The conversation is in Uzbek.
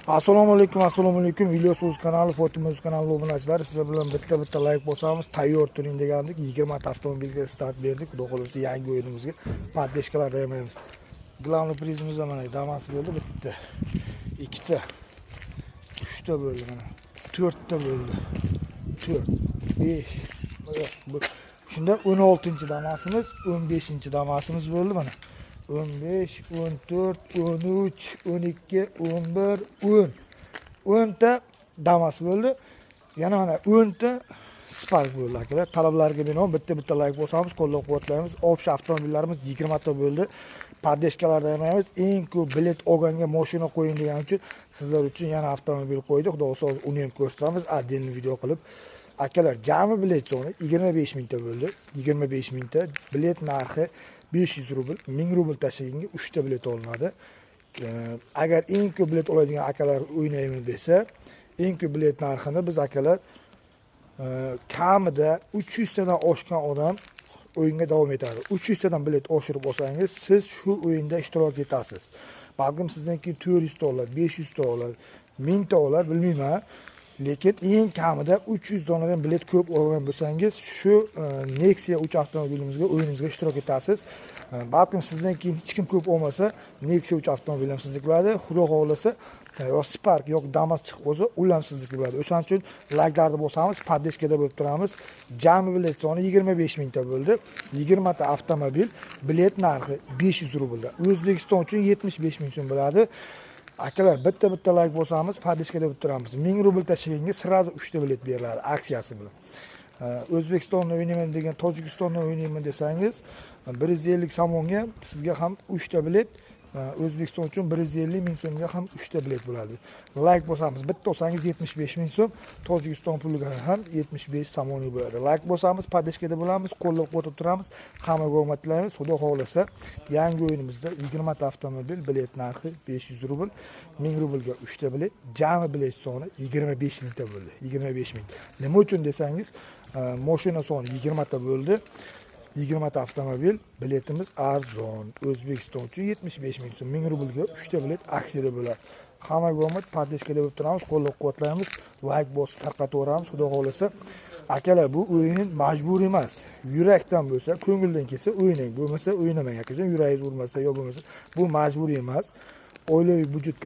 Assalomu alaykum, assalomu alaykum. Ilyos o'z kanali, Fotima o'z kanali obunachilari, sizlar bilan bitta bitta layk bosamiz. Tayyor turing degandik. 20 ta avtomobilga start berdik. Xudo xohlasa, yangi o'yinimizga поддержка lar bermaymiz. Главный prizimiz mana Damas bo'ldi bitta. Ikkita. Uchta bo'ldi mana. To'rtta bo'ldi. 4, 5. Shunda 16-Damasimiz, 15-Damasimiz bo'ldi mana. 15, 14, 13, 12, 11, 10. 10 ta Damas bo'ldi. Yana mana 10 ta Spark bo'ldi, akalar. Talablarga binoan bitta bitta layk bosamiz, qo'llab-quvvatlaymiz. Общий avtomobillarimiz 20 ta bo'ldi. Поддержка larda yamaymiz. Eng ko'p bilet olganga mashina qo'ying degan uchun sizlar uchun yana avtomobil qo'ydik. Xudo xohlasa, uni ham ko'rsatamiz отдельный video qilib. Akalar, jami bilet soni 25 mingta bo'ldi. 25 mingta. Bilet narxi 500 rubl, 1000 rubl tashlaganga 3 ta bilet olinadi. Agar eng ko'p bilet oladigan akalar o'ynayman desa, eng ko'p bilet narxini biz, akalar, kamida 300 tadan oshgan odam o'yinga davom etadi. 300 tadan bilet oshirib olsangiz, siz shu o'yinda ishtirok etasiz. Balkim sizdan keyin 400 ta olar, 500 ta olar, 1000 ta olar, bilmayman. Lekin eng kamida 300 donadan bilet ko'p olgan bo'lsangiz, shu Nexia 3 avtomobilimizga, o'yinimizga ishtirok etasiz. Balkim sizdan keyin hech kim ko'p olmasa, Nexia 3 avtomobil ham sizniki bo'ladi. Xudo xohlasa, yo Spark yoki Damas chiqib qolsa, ular ham sizniki bo'ladi. O'shaning uchun layklarni bosamiz, поддержка da bo'lib turamiz. Jami bilet soni 25 mingta bo'ldi. 20 ta avtomobil, bilet narxi 500 rublda. O'zbekiston uchun 75 ming so'm bo'ladi. Akalar, bitta bitta layk bosamiz, поддержка da bo'lib turamiz. 1000 rubl tashlaganga сразу 3 ta bilet beriladi aksiyasi bilan. O'zbekistonda o'ynayman degan, Tojikistonda o'ynayman desangiz, 150 somonga sizga ham 3 ta bilet, O'zbekiston uchun 150 ming so'mga ham 3 ta bilet bo'ladi. Layk bosamiz. Bitta olsangiz 75 ming so'm, Tojikiston puliga ham 75 somoniy bo'ladi. Layk bosamiz, поддержка da bo'lamiz, qo'llab-quvvatlab turamiz. Hammaga omad tilaymiz. Xudo xohlasa, yangi o'yinimizda 20 ta avtomobil, bilet narxi 500 rubl, 1000 rublga 3 ta bilet, jami bilet soni 25 mingta bo'ldi. 25 ming. Nima uchun desangiz, mashina soni 20 ta bo'ldi. 20 ta avtomobil, biletimiz arzon. O'zbekiston uchun 75 ming so'm, 1000 rublga 3 ta bilet aksiyada bo'ladi. Hammaga omad, поддержка da bo'lib turamiz, qo'llab-quvvatlaymiz, layk bosib tarqataveramiz, xudo xohlasa. Akalar, bu o'yin majbur emas. Yurakdan bo'lsa, ko'ngildan kelsa o'ynang, bo'lmasa o'ynamang, akajon, yuragingiz urmasa yo bo'lmasa, bu majburiy emas. Oilaviy byudjetga